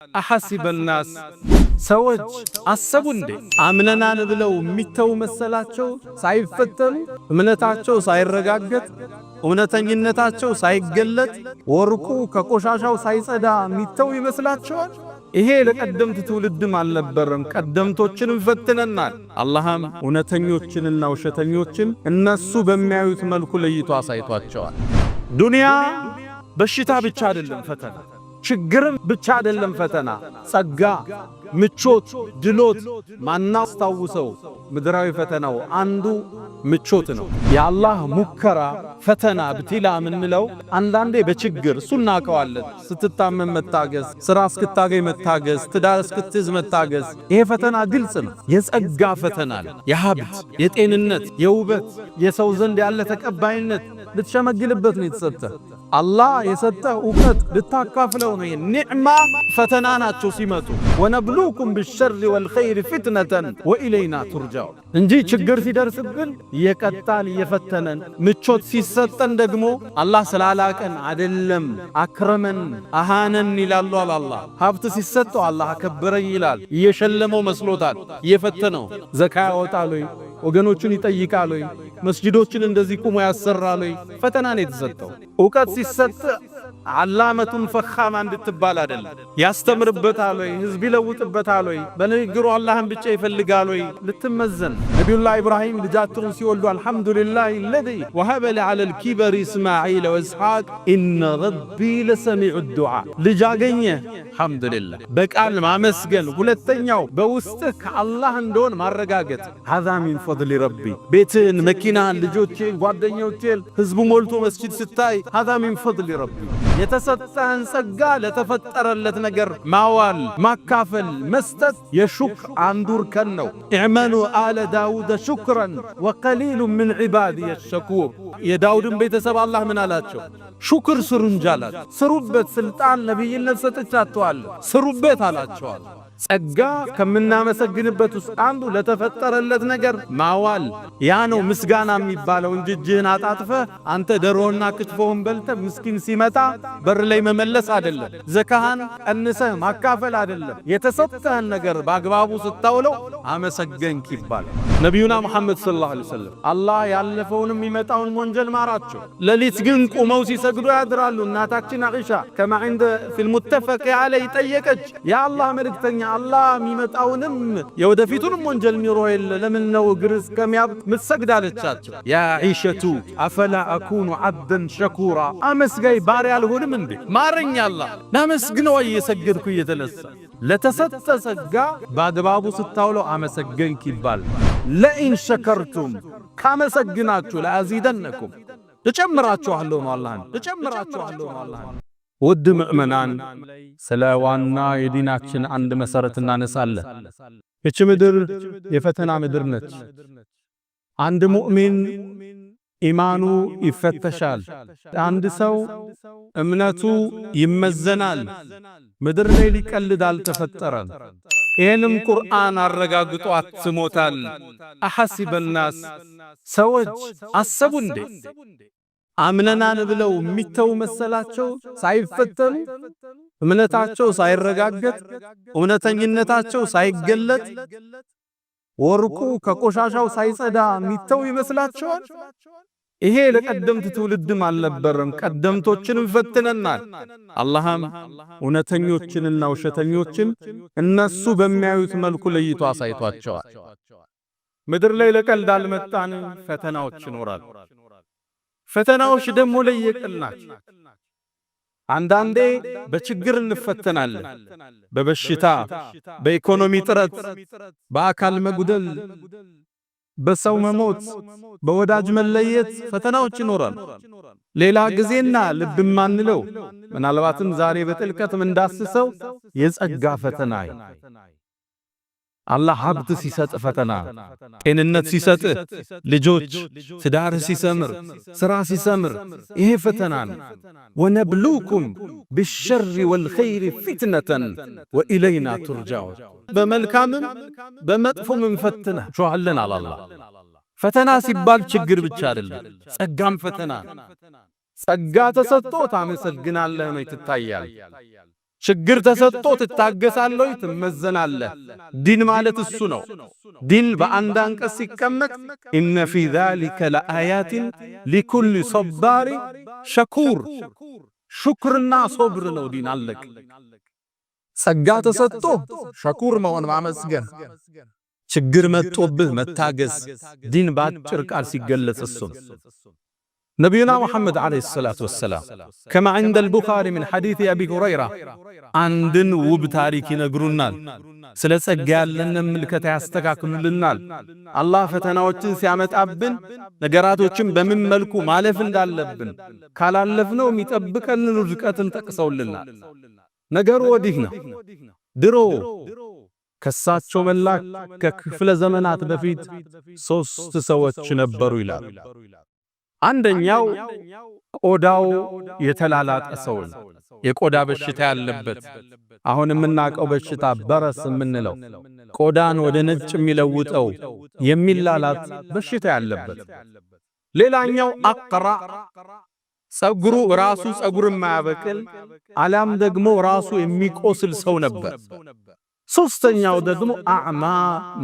أحسب الناس ሰዎች አሰቡ እንዴ? አምነናል ብለው የሚተው መሰላቸው? ሳይፈተኑ፣ እምነታቸው ሳይረጋገጥ፣ እውነተኝነታቸው ሳይገለጥ፣ ወርቁ ከቆሻሻው ሳይጸዳ የሚተው ይመስላቸዋል? ይሄ ለቀደምት ትውልድም አልነበረም። ቀደምቶችንም ፈትነናል። አላህም እውነተኞችንና ውሸተኞችን እነሱ በሚያዩት መልኩ ለይቶ አሳይቷቸዋል። ዱንያ በሽታ ብቻ አይደለም ፈተና፣ ችግርም ብቻ አይደለም ፈተና፣ ጸጋ፣ ምቾት፣ ድሎት ማናስታውሰው ምድራዊ ፈተናው አንዱ ምቾት ነው። የአላህ ሙከራ ፈተና ብቲላ የምንለው አንዳንዴ በችግር እሱ እናውቀዋለን። ስትታመም መታገስ፣ ስራ እስክታገኝ መታገስ፣ ትዳር እስክትይዝ መታገስ፣ ይሄ ፈተና ግልጽ ነው። የጸጋ ፈተና ነው። የሀብት፣ የጤንነት፣ የውበት፣ የሰው ዘንድ ያለ ተቀባይነት ልትሸመግልበት ነው የተሰጠ። አላህ የሰጠህ እውቀት ልታካፍለው ነው። ኒዕማ ፈተና ናቸው ሲመጡ። ونبلوكم بالشر والخير فتنة وإلينا ترجعون እንጂ ችግር ሲደርስብን እየቀጣን እየፈተነን፣ ምቾት ሲሰጠን ደግሞ አላህ ስላላቀን አደለም። أكرمن أهانن ይላሉ። አላህ ሀብት ሲሰጠው አላህ አከበረኝ ይላል። እየሸለመው መስሎታል፣ እየፈተነው። ዘካ ያወጣል ወይ? ወገኖቹን ይጠይቃል ወይ? መስጂዶችን እንደዚህ ቁሞ ያሰራል ወይ? ፈተና ነው የተሰጠው። እውቀት ሲሰጥ علامة فخامة እንድትባል አይደለም። ያስተምርበታል ወይ? ህዝብ ይለውጥበታል ወይ? በንግግሩ አላህን ብቻ ይፈልጋል ወይ? ልትመዘን። ነቢዩላህ ኢብራሂም ልጃቸውን ሲወልዱ الحمد لله الذي وهب لي على الكبر إسماعيل وإسحاق إن ربي لسميع الدعاء። ልጅ አገኘ፣ አልሐምዱሊላህ። በቃል ማመስገን። ሁለተኛው በውስጥህ ከአላህ እንደሆን ማረጋገጥ። هذا من فضل ربي። ቤትህን፣ መኪናህን፣ ልጆቼን፣ ጓደኞቼን፣ ህዝቡ ሞልቶ መስጂድ ስታይ هذا من فضل ربي። የተሰጠህን ጸጋ ለተፈጠረለት ነገር ማዋል፣ ማካፈል፣ መስጠት የሹክር አንዱ እርከን ነው። اعملوا آل داود شكرا وقليل من عبادي الشكور። የዳውድን ቤተሰብ አላህ ምን አላቸው? ሹክር ስሩ እንጂ አላቸው። ስሩበት፣ ስልጣን ነቢይነት ሰጥቻቸዋለሁ፣ ስሩበት አላቸዋል። ጸጋ ከምናመሰግንበት ውስጥ አንዱ ለተፈጠረለት ነገር ማዋል፣ ያ ነው ምስጋና የሚባለው እንጂ እጅህን አጣጥፈህ አንተ ደሮና ክትፎህን በልተህ ምስኪን ሲመጣ በር ላይ መመለስ አይደለም። ዘካህን ቀንሰህ ማካፈል አይደለም። የተሰጠህን ነገር በአግባቡ ስታውለው አመሰገንክ ይባላል። ነቢዩና ሙሐመድ صلى الله عليه وسلم አላህ ያለፈውንም የሚመጣውን ወንጀል ማራቸው። ሌሊት ግን ቁመው ሲሰግዱ ያድራሉ። እናታችን አኢሻ كما عند في المتفق عليه ጠየቀች፣ የአላህ መልእክተኛ አላህ የሚመጣውንም የወደፊቱንም ወንጀል ሚሮ የለ ለምን ነው እግር እስከሚያብጥ ምትሰግድ አለቻቸው። يا عائشة أفلا أكون عبدا شكورا፣ አመስጋይ ባሪያ አልሆንም እንዴ? ማረኝ አላህ ላመስግነው እየሰገድኩ እየተነሳ። ለተሰጠ ጸጋ በአግባቡ ስታውለው አመሰገንክ ይባል። لئن شكرتم ካመሰግናችሁ لأزيدنكم እጨምራችኋለሁ ነው አላህን እጨምራችኋለሁ ነው አላህን። ውድ ምእመናን፣ ስለ ዋና የዲናችን አንድ መሰረት እናነሳለን። ይቺ ምድር የፈተና ምድር ነች። አንድ ሙእሚን ኢማኑ ይፈተሻል። አንድ ሰው እምነቱ ይመዘናል። ምድር ላይ ሊቀልድ አልተፈጠረም። ይህንም ቁርአን አረጋግጦ አትሞታል። أحسب الناس ሰዎች አሰቡ እንዴ? አምነናል ብለው የሚተው መሰላቸው? ሳይፈተኑ፣ እምነታቸው ሳይረጋገጥ፣ እውነተኝነታቸው ሳይገለጥ፣ ወርቁ ከቆሻሻው ሳይጸዳ የሚተው ይመስላቸዋል? ይሄ ለቀደምት ትውልድም አልነበረም። ቀደምቶችንም ፈትነናል። አላህም እውነተኞችንና ውሸተኞችን እነሱ በሚያዩት መልኩ ለይቶ አሳይቷቸዋል። ምድር ላይ ለቀልድ አልመጣን። ፈተናዎች ይኖራሉ። ፈተናዎች ደግሞ ለየቅል ናቸው። አንዳንዴ በችግር እንፈተናለን። በበሽታ፣ በኢኮኖሚ ጥረት፣ በአካል መጉደል፣ በሰው መሞት፣ በወዳጅ መለየት ፈተናዎች ይኖራሉ። ሌላ ጊዜና ልብ ማንለው ምናልባትም ዛሬ በጥልቀት ምንዳስሰው የጸጋ ፈተና። አላህ ሀብት ሲሰጥ ፈተና፣ ጤንነት ሲሰጥ፣ ልጆች፣ ትዳር ሲሰምር፣ ስራ ሲሰምር፣ ይሄ ፈተና ነው። ونبلوكم بالشر والخير فتنة وإلينا ترجعون። በመልካምም በመጥፎም እንፈትናችኋለን አለ አላህ። ፈተና ሲባል ችግር ብቻ አይደለም፣ ጸጋም ፈተና። ጸጋ ተሰጥቶ ታመሰግናለህ ነው ትታያል። ችግር ተሰጥቶ ትታገሳለህ፣ ትመዘናለህ። ዲን ማለት እሱ ነው። ዲን በአንድ አንቀጽ ሲቀመጥ إن في ذلك لآيات لكل صبار شكور። ሹክርና ሶብር ነው ዲን። አለቅ። ጸጋ ተሰጥቶ ሸኩር መሆን ማመስገን፣ ችግር መጥቶብህ መታገስ። ዲን በአጭር ቃል ሲገለጽ እሱ ነው። ነቢዩና ሙሐመድ عليه الصلاة والسلام كما عند البخاري من حديث أبي هريرة አንድን ውብ ታሪክ ይነግሩናል። ስለ ጸጋ ያለንን ምልከታ ያስተካክሉልናል። አላህ ፈተናዎችን ሲያመጣብን ነገራቶችን በምን መልኩ ማለፍ እንዳለብን ካላለፍነው የሚጠብቀንን ውድቀትን ጠቅሰውልናል። ነገሩ ወዲህ ነው። ድሮ ከሳቸው መላክ ከክፍለ ዘመናት በፊት ሶስት ሰዎች ነበሩ ይላል። አንደኛው ቆዳው የተላላጠ ሰው ነው። የቆዳ በሽታ ያለበት፣ አሁን የምናውቀው በሽታ በረስ የምንለው ቆዳን ወደ ነጭ የሚለውጠው የሚላላጥ በሽታ ያለበት። ሌላኛው አቅራ፣ ጸጉሩ ራሱ ጸጉር የማያበቅል አላም ደግሞ ራሱ የሚቆስል ሰው ነበር። ሶስተኛው ደግሞ አዕማ፣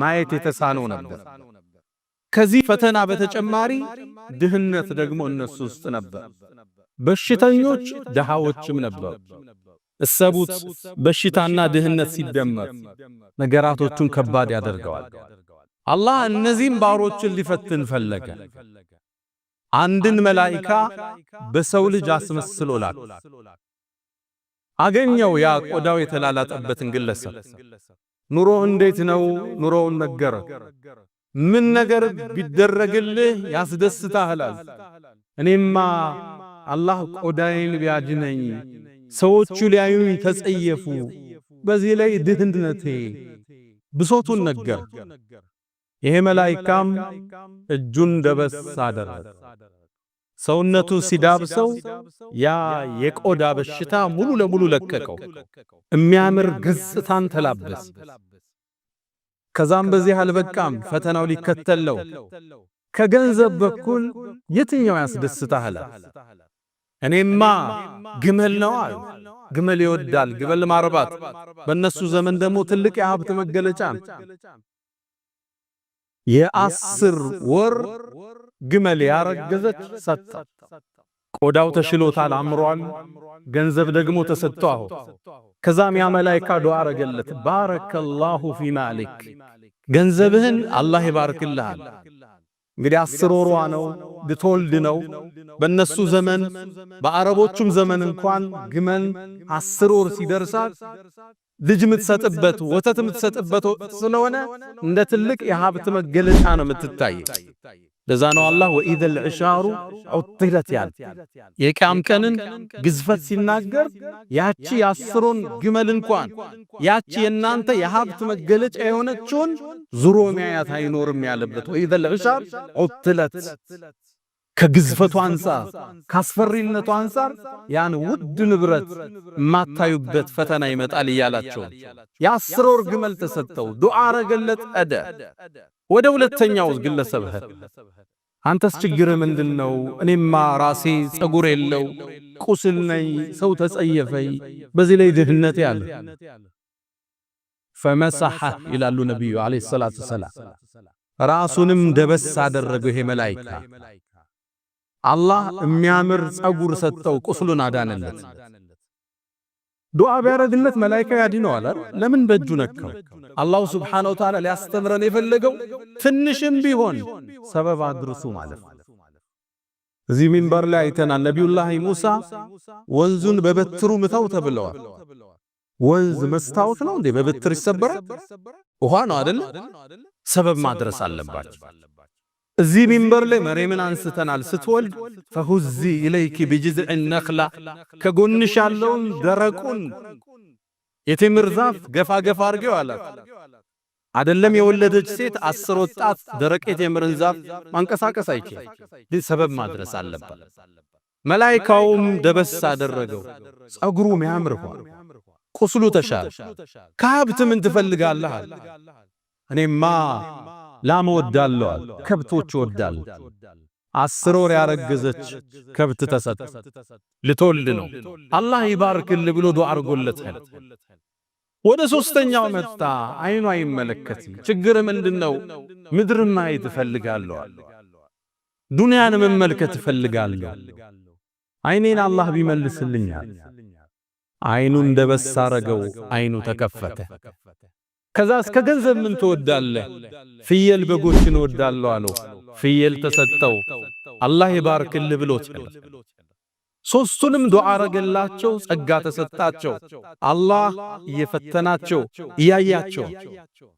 ማየት የተሳነው ነበር። ከዚህ ፈተና በተጨማሪ ድህነት ደግሞ እነሱ ውስጥ ነበር። በሽተኞች ድሃዎችም ነበሩ። እሰቡት፣ በሽታና ድህነት ሲደመር ነገራቶቹን ከባድ ያደርገዋል። አላህ እነዚህም ባሮችን ሊፈትን ፈለገ። አንድን መላኢካ በሰው ልጅ አስመስሎ ላከ። አገኘው ያ ቆዳው የተላላጠበትን ግለሰብ። ኑሮ እንዴት ነው? ኑሮውን ነገረ። ምን ነገር ቢደረግልህ ያስደስታሃል? እኔማ አላህ ቆዳዬን ቢያድነኝ፣ ሰዎቹ ሊያዩኝ ተጸየፉ፣ በዚህ ላይ ድህነቴ፣ ብሶቱን ነገር። ይሄ መላኢካም እጁን ደበስ አደረገ። ሰውነቱ ሲዳብሰው ያ የቆዳ በሽታ ሙሉ ለሙሉ ለቀቀው። የሚያምር ገጽታን ተላበስ። ከዛም በዚህ አልበቃም፣ ፈተናው ሊከተለው ከገንዘብ በኩል የትኛው ያስደስታል? እኔማ ግመል ነው አለ። ግመል ይወዳል፣ ግመል ማርባት በእነሱ ዘመን ደግሞ ትልቅ የሀብት መገለጫ ነው። የ10 ወር ግመል ያረገዘች ሰጠ። ቆዳው ተሽሎታል፣ አምሯል። ገንዘብ ደግሞ ተሰጥቶ አሁን ከዛም ያ መላኢካ ዱዓ አረገለት። بارك الله في مالك፣ ገንዘብህን አላህ ይባርክልሃል። እንግዲህ 10 ወሯ ነው፣ ልትወልድ ነው። በእነሱ ዘመን በአረቦቹም ዘመን እንኳን ግመል 10 ወር ሲደርሳት ልጅ የምትሰጥበት ወተት የምትሰጥበት ስለሆነ እንደ ትልቅ የሀብት መገለጫ ነው የምትታይ። ለዛ ነው አላህ وإذا العشار عطلت ያለ። የቂያም ቀንን ግዝፈት ሲናገር ያቺ የአስሩን ግመል እንኳን ያቺ የናንተ የሀብት መገለጫ የሆነችውን ዙሮ ሚያያት አይኖርም ያለበት وإذا العشار عطلت ከግዝፈቱ አንጻር ካስፈሪነቱ አንጻር ያን ውድ ንብረት የማታዩበት ፈተና ይመጣል እያላቸው የ10 ወር ግመል ተሰጠው፣ ዱዓ አረገለት። አደ ወደ ሁለተኛው ግለሰብ ሄደ። አንተስ ችግርህ ምንድነው? እኔማ ራሴ ጸጉር የለው ቁስል ነኝ፣ ሰው ተጸየፈኝ፣ በዚህ ላይ ድህነት ያለ። فمسح ይላሉ ነቢዩ عليه الصلاة والسلام። ራሱንም ደበስ አደረገው ይሄ መላኢካ። አላህ የሚያምር ጸጉር ሰጠው፣ ቁስሉን አዳነለት። ዱዓ ቢያረግለት መላኢካ ያድነዋል አይደል? ለምን በእጁ ነካው? الله سبحانه وتعالى ሊያስተምረን የፈለገው ትንሽም ቢሆን ሰበብ አድርሱ ማለት ነው። እዚህ ሚንበር ላይ አይተናል። ነቢዩላህ ሙሳ ወንዙን በበትሩ ምታው ተብለዋል። ወንዝ መስታወት ነው እንዴ? በበትር ይሰበራል? ውሃ ነው አይደል? ሰበብ ማድረስ አለባቸው። እዚህ ሚንበር ላይ መርየምን አንስተናል። ስትወልድ فهزي إليك بجذع النخلة፣ ከጎንሽ ያለውን ደረቁን የቴምር ዛፍ ገፋ ገፋ አድርጌው አላት። አይደለም የወለደች ሴት 10 ወጣት ደረቅ የቴምርን ዛፍ ማንቀሳቀስ አይችልም። ግን ሰበብ ማድረስ አለባት። መላይካውም ደበስ አደረገው፣ ጸጉሩ ሚያምር ሆነ፣ ቁስሉ ተሻለ። ከሀብት ምን ትፈልጋለህ? እኔማ ላም እወዳለሁ አለ፣ ከብቶች እወዳለሁ። 10 ወር ያረገዘች ከብት ተሰጠ። ልትወልድ ነው። አላህ ይባርክልህ ብሎ ዱዓ አድርጎለታል። ወደ ሶስተኛው መጣ። አይኑ አይመለከትም። ችግር ምንድነው? ምድር ማየት እፈልጋለሁ፣ ዱንያን መመልከት እፈልጋለሁ። አይኔን አላህ ቢመልስልኛል። አይኑን ደበስ አረገው። አይኑ ተከፈተ። ከዛ እስከ ገንዘብ ምን ትወዳለህ? ፍየል በጎችን እወዳለሁ አለው። ፍየል ተሰጠው። አላህ ይባርክልህ ብሎት ሶስቱንም ዱዓ አረገላቸው። ጸጋ ተሰጣቸው። አላህ እየፈተናቸው እያያቸው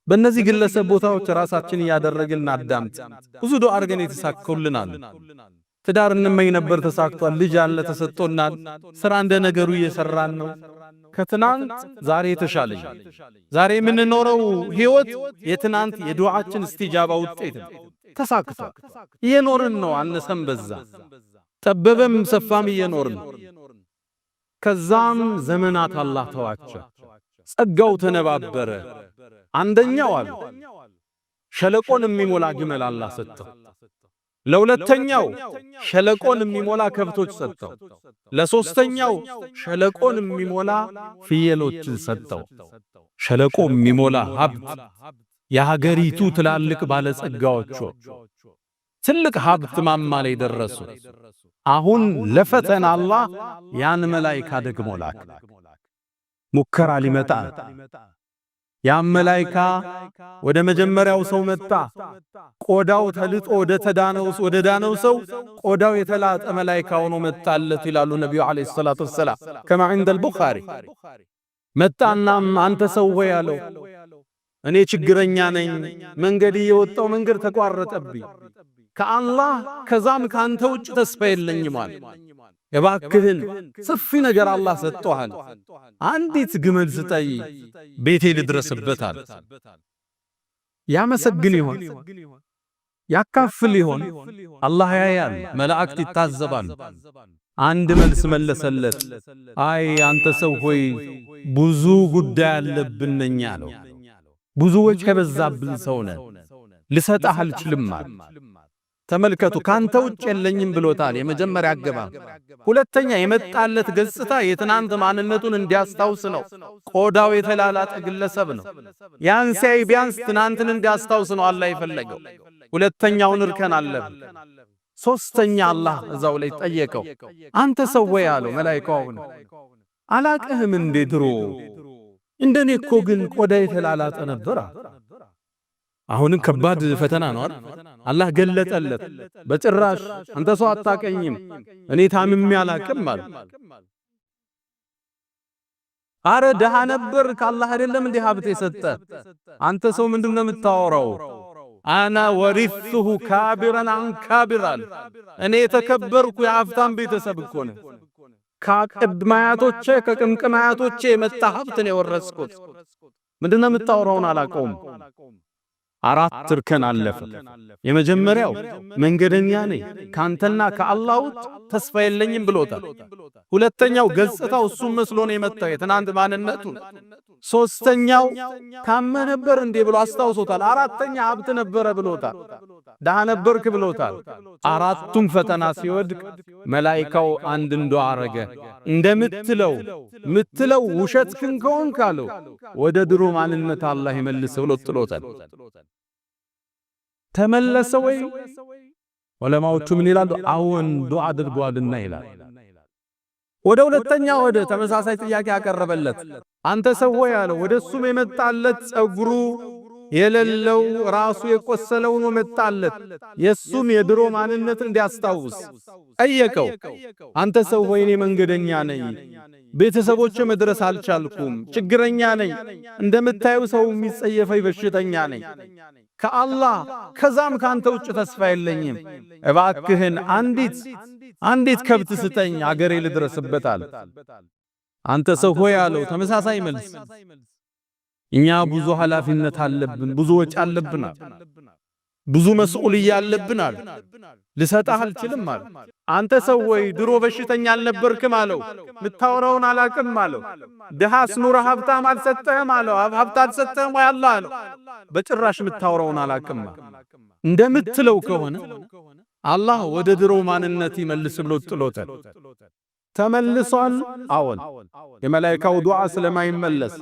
በእነዚህ ግለሰብ ቦታዎች ራሳችን እያደረግን አዳምጥ። ብዙ ዱዓ አድርገን የተሳከውልናል። ትዳር እንመኝ ነበር ተሳክቷል። ልጅ አለ ተሰጥቶናል። ስራ እንደ ነገሩ እየሰራን ነው። ከትናንት ዛሬ የተሻለ ዛሬ የምንኖረው ህይወት የትናንት የዱዓችን እስቲጃባ ውጤት ነው። ተሳክቷል። እየኖርን ነው። አነሰም በዛ ጠበበም ሰፋም እየኖርን ከዛም ዘመናት አላህ ተዋቸው። ጸጋው ተነባበረ። አንደኛው አሉ ሸለቆን የሚሞላ ግመል አላህ ሰጠው። ለሁለተኛው ሸለቆን የሚሞላ ከብቶች ሰጠው። ለሶስተኛው ሸለቆን የሚሞላ ፍየሎችን ሰጠው። ሸለቆ የሚሞላ ሀብት የሀገሪቱ ትላልቅ ባለጸጋዎች ትልቅ ሀብት ማማ ላይ ደረሱ። አሁን ለፈተና አላህ ያን መላኢካ ደግሞ ላክ። ሙከራ ሊመጣ ያን መላኢካ ወደ መጀመሪያው ሰው መጣ። ቆዳው ተልጦ ወደ ተዳነው ወደ ዳነው ሰው ቆዳው የተላጠ መላኢካ ሆኖ መጣለት ይላሉ ነቢዩ عليه الصلاة والسلام كما عند البخاري። መጣናም አንተ ሰው ሆይ አለው፣ እኔ ችግረኛ ነኝ፣ መንገድ እየወጣው መንገድ ተቋረጠብኝ፣ ከአላህ ከዛም ካንተ ውጭ ተስፋ የለኝም አለ። እባክህን ሰፊ ነገር አላህ ሰጥቶሃል፣ አንዲት ግመል ስጠይ ቤቴ ልድረስበታል። ያመሰግን ይሆን ያካፍል ይሆን? አላህ ያያል፣ መላእክት ይታዘባሉ። አንድ መልስ መለሰለት። አይ አንተ ሰው ሆይ ብዙ ጉዳይ አለብን ነኝ አለው። ብዙ ወጪ የበዛብን ሰው ነን፣ ልሰጥህ አልችልም አለ። ተመልከቱ፣ ካንተ ውጭ የለኝም ብሎታል። የመጀመሪያ አገባብ። ሁለተኛ የመጣለት ገጽታ የትናንት ማንነቱን እንዲያስታውስ ነው። ቆዳው የተላላጠ ግለሰብ ነው። ያን ሲያይ ቢያንስ ትናንትን እንዲያስታውስ ነው አላህ የፈለገው። ሁለተኛውን እርከን አለፈ። ሶስተኛ አላህ እዛው ላይ ጠየቀው። አንተ ሰው ወይ አለው መላኢካው፣ አሁን አላቅህም እንዴ ድሮ እንደኔ እኮ ግን ቆዳ የተላላጠ ነበር። አሁንም ከባድ ፈተና ነው አይደል? አላህ ገለጠለት። በጭራሽ አንተ ሰው አታቀኝም፣ እኔ ታምሜ አላቅም አለ። አረ ደሃ ነበር ከአላህ አይደለም እንዲህ ሀብት የሰጠ አንተ ሰው ምንድነው የምታወራው? أنا ورثته كابرا عن كابر አለ። እኔ የተከበርኩ የሀብታም ቤተሰብ እኮ ነኝ። ከቅድመ አያቶቼ ከቅምቅም አያቶቼ የመጣ ሀብት ነው የወረስኩት። ምንድነው የምታወራውን አላቀውም። አራት እርከን አለፈ። የመጀመሪያው መንገደኛ ነኝ ካንተና ከአላህ ውጭ ተስፋ የለኝም ብሎታል። ሁለተኛው ገጽታው እሱን መስሎ ነው የመጣው የትናንት ማንነቱ። ሶስተኛው ታመ ነበር እንዴ ብሎ አስታውሶታል። አራተኛ ሀብት ነበረ ብሎታል። ደሃ ነበርክ ብሎታል። አራቱም ፈተና ሲወድቅ መላኢካው አንድ እንዶ አረገ። እንደምትለው ምትለው ውሸትክን ከሆንክ አለው ወደ ድሮ ማንነት አላህ ይመልስ ብሎ ጥሎታል። ተመለሰ ወይ? ዑለማዎቹ ምን ይላሉ? አዎን ዱዓ አድርጓልና ይላል። ወደ ሁለተኛ ወደ ተመሳሳይ ጥያቄ አቀረበለት። አንተ ሰው ወይ አለው። ወደ እሱም የመጣለት ጸጉሩ የሌለው ራሱ የቆሰለው ነው መጣለት። የሱም የድሮ ማንነት እንዲያስታውስ ጠየቀው። አንተ ሰው ሆይ እኔ መንገደኛ ነኝ፣ ቤተሰቦቼ መድረስ አልቻልኩም፣ ችግረኛ ነኝ፣ እንደምታዩ ሰው የሚጸየፈኝ በሽተኛ ነኝ። ከአላህ ከዛም ካንተ ውጭ ተስፋ የለኝም። እባክህን አንዲት አንዲት ከብት ስጠኝ አገሬ ልድረስበታል። አንተ ሰው ሆይ አለው ተመሳሳይ መልስ። እኛ ብዙ ኃላፊነት አለብን፣ ብዙ ወጪ አለብናል፣ ብዙ መስኡልያ አለብናል። ልሰጥህ አልችልም አለ። አንተ ሰው ወይ ድሮ በሽተኛ አልነበርክም አለው። ምታወራውን አላቅም አለው። ድሃስ ኑረ ሀብታም አልሰጠህም አለው። ሀብት አልሰጠህም ወይ አላህ አለው። በጭራሽ ምታወራውን አላቅም እንደምትለው ከሆነ አላህ ወደ ድሮ ማንነት ይመልስ ብሎ ጥሎታል። ተመልሷል። አዎን፣ የመላኢካው ዱዓ ስለማይመለስ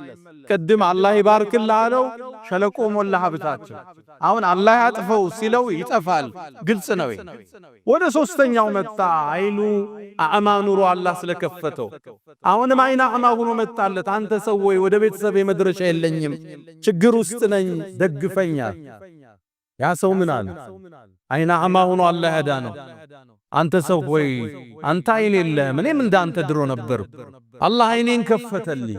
ቅድም አላህ ይባርክልህ አለው፣ ሸለቆ ሞላ ሀብታቸው። አሁን አላህ ያጥፈው ሲለው ይጠፋል። ግልጽ ነው። ወደ ሶስተኛው መጣ። አይኑ أعمى ኑሮ አላህ ስለከፈተው አሁንም አይን أعمى ሆኖ መጣለት። አንተ ሰው ወይ ወደ ቤተሰብ የመድረሻ የለኝም፣ ችግር ውስጥ ነኝ፣ ደግፈኛል። ያ ሰው ምን አለ? አይን أعمى ሆኖ አላህ ያዳነው። አንተ ሰው ሆይ አንተ አይን የለህም፣ እኔም እንዳንተ ድሮ ነበርኩ። አላህ አይኔን ከፈተልኝ፣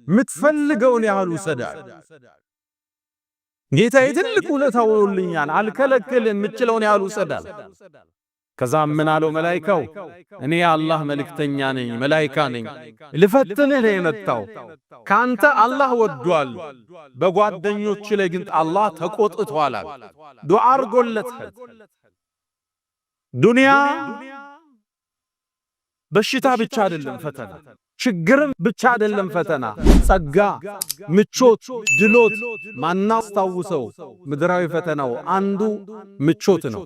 የምትፈልገውን ያህል ውሰዳል። ጌታዬ ትልቅ ውለታ ውሎልኛል፣ አልከለክልም፣ የምችለውን ያህል ውሰዳል። ከዛም ምን አለው መላኢካው? እኔ የአላህ መልእክተኛ ነኝ፣ መላኢካ ነኝ፣ ልፈትንህ ነው የመጣው። ካንተ አላህ ወዷል፣ በጓደኞች ላይ ግን አላህ ተቆጥቷል። ዱዓ አርጎለታል። ዱንያ በሽታ ብቻ አይደለም ፈተና፣ ችግርም ብቻ አይደለም ፈተና። ጸጋ፣ ምቾት፣ ድሎት ማናስታውሰው ምድራዊ ፈተናው አንዱ ምቾት ነው።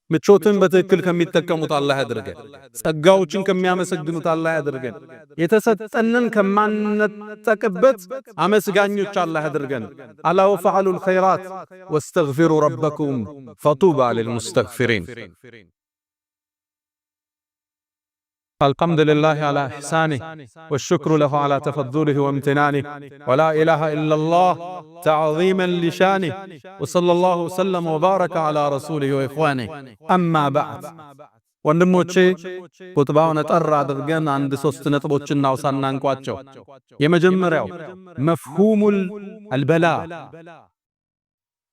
ምቾትን በትክክል ከሚጠቀሙት አላህ ያድርገን። ጸጋዎችን ከሚያመሰግኑት አላህ ያድርገን። የተሰጠንን ከማንነጠቅበት አመስጋኞች አላህ ያድርገን። ألا وافعلوا الخيرات واستغفروا ربكم فطوبى للمستغفرين። الحمد لله على إحسانه والشكر له على تفضله وامتنانه ولا إله إلا الله تعظيما لشانه وصلى الله وسلم وبارك على رسوله وإخوانه أما بعد። ወንድሞቼ ኹጥባውን አጠር አድርገን አንድ ሶስት ነጥቦችን እናውሳና እንቋጨው። የመጀመሪያው مفهوم البلاء፣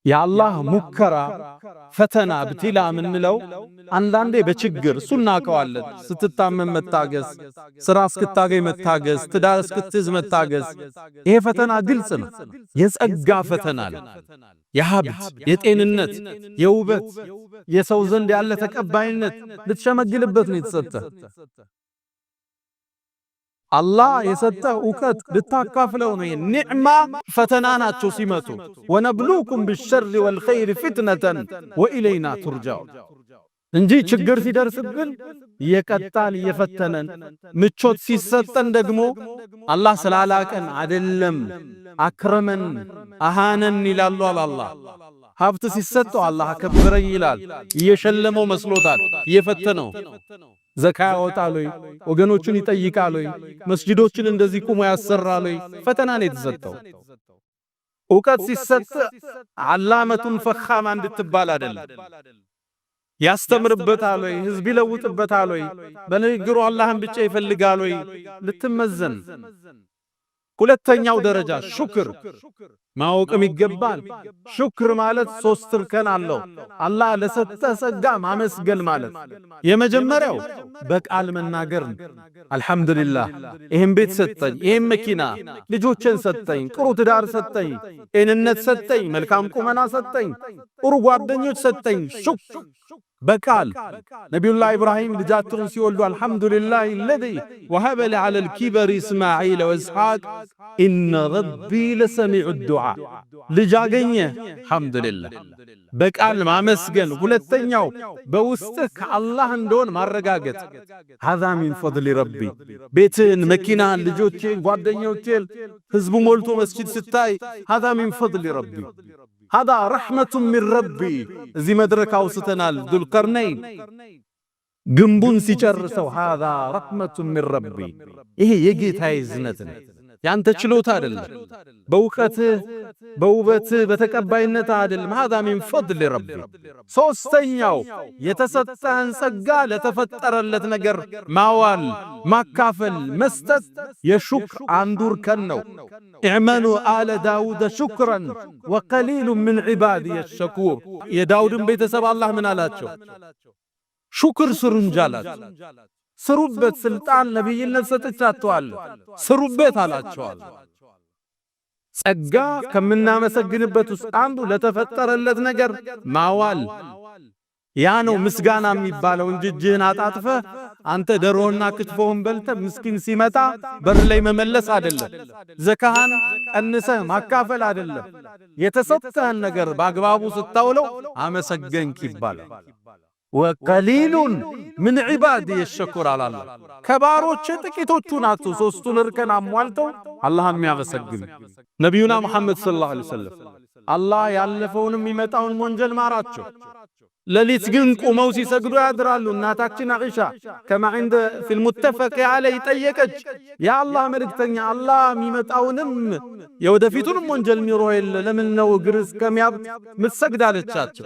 የአላህ ሙከራ፣ ፈተና፣ ابتلاء የምንለው አንዳንዴ በችግር እሱ እናውቀዋለን። ስትታመም መታገስ፣ ስራ እስክታገኝ መታገስ፣ ትዳር እስክትይዝ መታገስ፣ ይሄ ፈተና ግልጽ ነው። የጸጋ ፈተና ነው። የሀብት፣ የጤንነት፣ የውበት፣ የሰው ዘንድ ያለ ተቀባይነት ልትሸመግልበት ነው የተሰጠ። አላህ የሰጠህ እውቀት ልታካፍለው ነው። ኒዕማ ፈተና ናቸው ሲመቱ። ونبلوكم بالشر والخير فتنة وإلينا ترجعون እንጂ ችግር ሲደርስብን እየቀጣን እየፈተነን፣ ምቾት ሲሰጠን ደግሞ አላህ ስላላቀን አይደለም። أكرمن أهانن ይላሉ አላህ። ሀብት ሲሰጠው አላህ አከበረኝ ይላል። እየሸለመው መስሎታል፣ እየፈተነው። ዘካ ያወጣል ወይ? ወገኖቹን ይጠይቃል ወይ? መስጂዶችን እንደዚህ ቁሞ ያሰራል ወይ? ፈተና ነው የተሰጠው። እውቀት ሲሰጥ علامة فخامة እንድትባል አይደለም። ያስተምርበታል ወይ? ህዝብ ይለውጥበታል ወይ? በንግግሩ አላህን ብቻ ይፈልጋል ወይ? ልትመዘን። ሁለተኛው ደረጃ ሹክር ማወቅም ይገባል። ሹክር ማለት ሶስት እርከን አለው። አላህ ለሰጠ ጸጋ ማመስገን ማለት የመጀመሪያው በቃል መናገር ነው። አልሐምዱሊላህ ይህን ቤት ሰጠኝ፣ ይህን መኪና፣ ልጆችን ሰጠኝ፣ ጥሩ ትዳር ሰጠኝ፣ ጤንነት ሰጠኝ፣ መልካም ቁመና ሰጠኝ፣ ጥሩ ጓደኞች ሰጠኝ። ሹክር በቃል ነቢዩላህ ኢብራሂም ልጃቸውን ሲወልዱ الحمد لله الذي وهب لي على الكبر إسماعيل وإسحاق إن ربي لسميع الدعاء። ልጅ አገኘ፣ አልሐምዱሊላህ በቃል ማመስገን። ሁለተኛው በውስጥህ ከአላህ እንደሆን ማረጋገጥ፣ هذا من فضل ربي። ቤትህን፣ መኪናህን፣ ልጆቼን፣ ጓደኞቼን፣ ህዝቡ ሞልቶ መስጂድ ስታይ هذا من فضل ربي هذا رحمة من ربي። እዚህ መድረክ አውስተናል። ዙልቀርነይን ግንቡን ሲጨርሰው هذا رحمة من ربي፣ ይሄ የጌታዬ እዝነት ነው፣ ያንተ ችሎታ አይደለም፣ በእውቀትህ በውበትህ በተቀባይነት አይደለም። هذا من فضل ربي። ሶስተኛው የተሰጠህን ጸጋ ለተፈጠረለት ነገር ማዋል፣ ማካፈል፣ መስጠት የሹክር አንዱ እርከን ነው። اعملوا آل داود شكرا وقليل من عبادي الشكور። የዳውድን ቤተሰብ አላህ ምን አላቸው? ሹክር ስሩ እንጂ አላቸው። ስሩበት፣ ስልጣን ነቢይነት ሰጥቻቸዋለሁ፣ ስሩበት አላቸዋል። ጸጋ ከምናመሰግንበት ውስጥ አንዱ ለተፈጠረለት ነገር ማዋል፣ ያ ነው ምስጋና የሚባለው እንጂ እጅህን አጣጥፈህ አንተ ደሮና ክትፎውን በልተህ ምስኪን ሲመጣ በር ላይ መመለስ አይደለም። ዘካህን ቀንሰህ ማካፈል አይደለም። የተሰጠህን ነገር በአግባቡ ስታውለው አመሰገንክ ይባላል። وقليل من عبادي الشكور አለ አላህ። ከባሮቼ ጥቂቶቹ ናቸው ሶስቱን እርከን አሟልተው አላህን የሚያመሰግኑ። ነቢዩና ሙሐመድ صلى الله عليه وسلم አላህ ያለፈውንም የሚመጣውን ወንጀል ማራቸው። ሌሊት ግን ቁመው ሲሰግዱ ያድራሉ። እናታችን አኢሻ كما عند في المتفق عليه ጠየቀች፣ የአላህ መልእክተኛ አላህ የሚመጣውንም የወደፊቱንም ወንጀል ምሮ የለ ለምን ነው እግር እስከሚያብጥ ምትሰግድ አለቻቸው።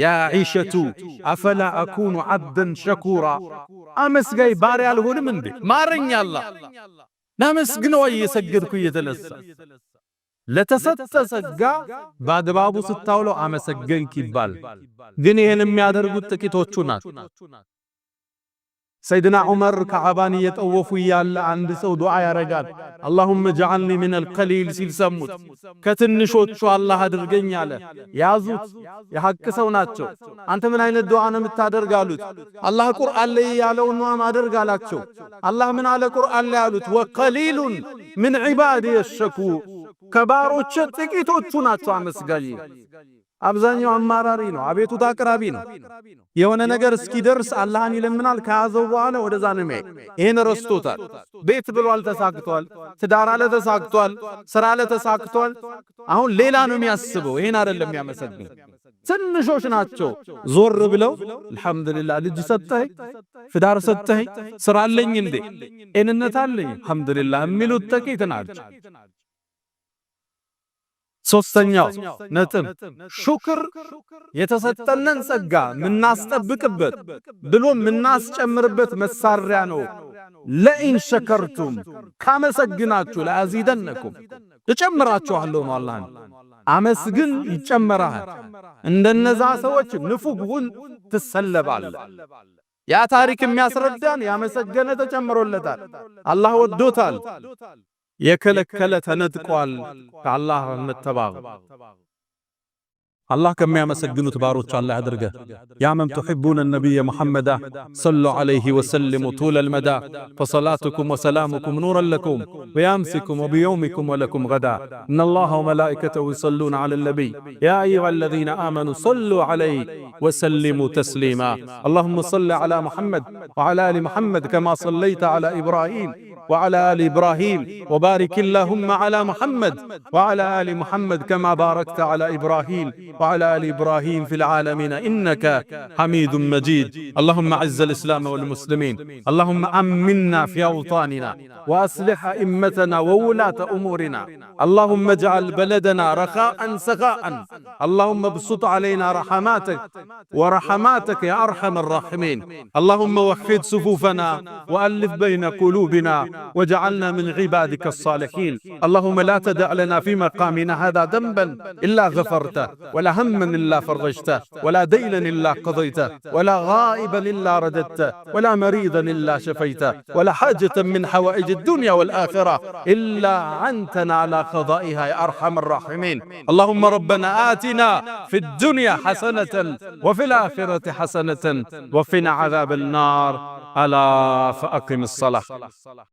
يا عائشة أفلا أكون عبدا شكورا፣ አመስጋይ ባሪያ አልሆንም እንዴ? ማረኝ አላህ ላመስግነው እየሰገድኩ እየተነሳ ለተሰጠ ጸጋ በአግባቡ ስታውለው አመሰገንክ ይባል። ግን ይህን የሚያደርጉት ጥቂቶቹ ናቸው። ሰይድና ዑመር ከዓባን እየጠወፉ እያለ አንድ ሰው ዱዓ ያረጋል። اللهم اجعلني من القليل ሲል ሰሙት። ከትንሾቹ አላህ አድርገኝ አለ። ያዙት። የሐቅ ሰው ናቸው። አንተ ምን አይነት ዱዓ ነው የምታደርግ አሉት። አላህ ቁርአን ላይ ያለውን ነው ማደርግ አላቸው። አላህ ምን አለ ቁርአን ላይ አሉት። وقليل من عبادي الشكور፣ ከባሮች ጥቂቶቹ ናቸው አመስጋኝ። አብዛኛው አማራሪ ነው፣ አቤቱታ አቅራቢ ነው። የሆነ ነገር እስኪደርስ አላህን ይለምናል። ከያዘው በኋላ ወደዛ ነው የሚሄድ። ይሄን ረስቶታል። ቤት ብሏል፣ ተሳክቷል። ትዳር አለ፣ ተሳክቷል። ስራ አለ፣ ተሳክቷል። አሁን ሌላ ነው የሚያስበው። ይሄን አይደለም የሚያመሰግን። ትንሾች ናቸው ዞር ብለው አልሐምዱሊላህ ልጅ ሰጠኸኝ፣ ትዳር ሰጠኸኝ፣ ስራ አለኝ እንዴ፣ ጤንነት አለኝ አልሐምዱሊላህ የሚሉት ጥቂት ናቸው። ሶስተኛው ነጥብ ሹክር የተሰጠንን ጸጋ ምናስጠብቅበት ብሎ ምናስጨምርበት መሳሪያ ነው። لئن شكرتم ካመሰግናችሁ لأزيدنكم እጨምራችኋለሁ ነው። አላህ አመስግን ይጨመራል። እንደነዛ ሰዎች ንፉግ ሁን ትሰለባለህ። ያ ታሪክ የሚያስረዳን ያመሰገነ ተጨምሮለታል፣ አላህ ወዶታል። የከለከለ ተነጥቋል። ከአላህ መተባበር አላህ ከሚያመሰግኑት ባሮች አላህ ያድርገህ። يا من تحبون النبي محمدا صلوا عليه وسلموا طول المدى فصلاتكم وسلامكم نورا لكم بأمسكم وبيومكم ولكم غدا إن الله وملائكته يصلون على النبي يا أيها الذين آمنوا صلوا عليه وسلموا تسليما اللهم صل على محمد وعلى آل محمد كما صليت على إبراهيم وعلى آل إبراهيم وبارك اللهم على محمد وعلى آل محمد كما باركت على إبراهيم وعلى آل إبراهيم في العالمين إنك حميد مجيد اللهم أعز الإسلام والمسلمين اللهم أمنا في أوطاننا وأصلح أئمتنا وولاة أمورنا اللهم اجعل بلدنا رخاء سخاء اللهم ابسط علينا رحماتك ورحماتك يا أرحم الراحمين اللهم وحد صفوفنا وألف بين قلوبنا وجعلنا من عبادك الصالحين اللهم لا تدع لنا في مقامنا هذا ذنبا إلا غفرته، ولا هما إلا فرجته، ولا دينا إلا قضيته، ولا غائبا إلا رددته، ولا مريضا إلا شفيته، ولا حاجة من حوائج الدنيا والآخرة إلا أعنتنا على قضائها يا أرحم الراحمين. اللهم ربنا آتنا في الدنيا حسنة وفي الآخرة حسنة وقنا عذاب النار. ألا فأقم الصلاة.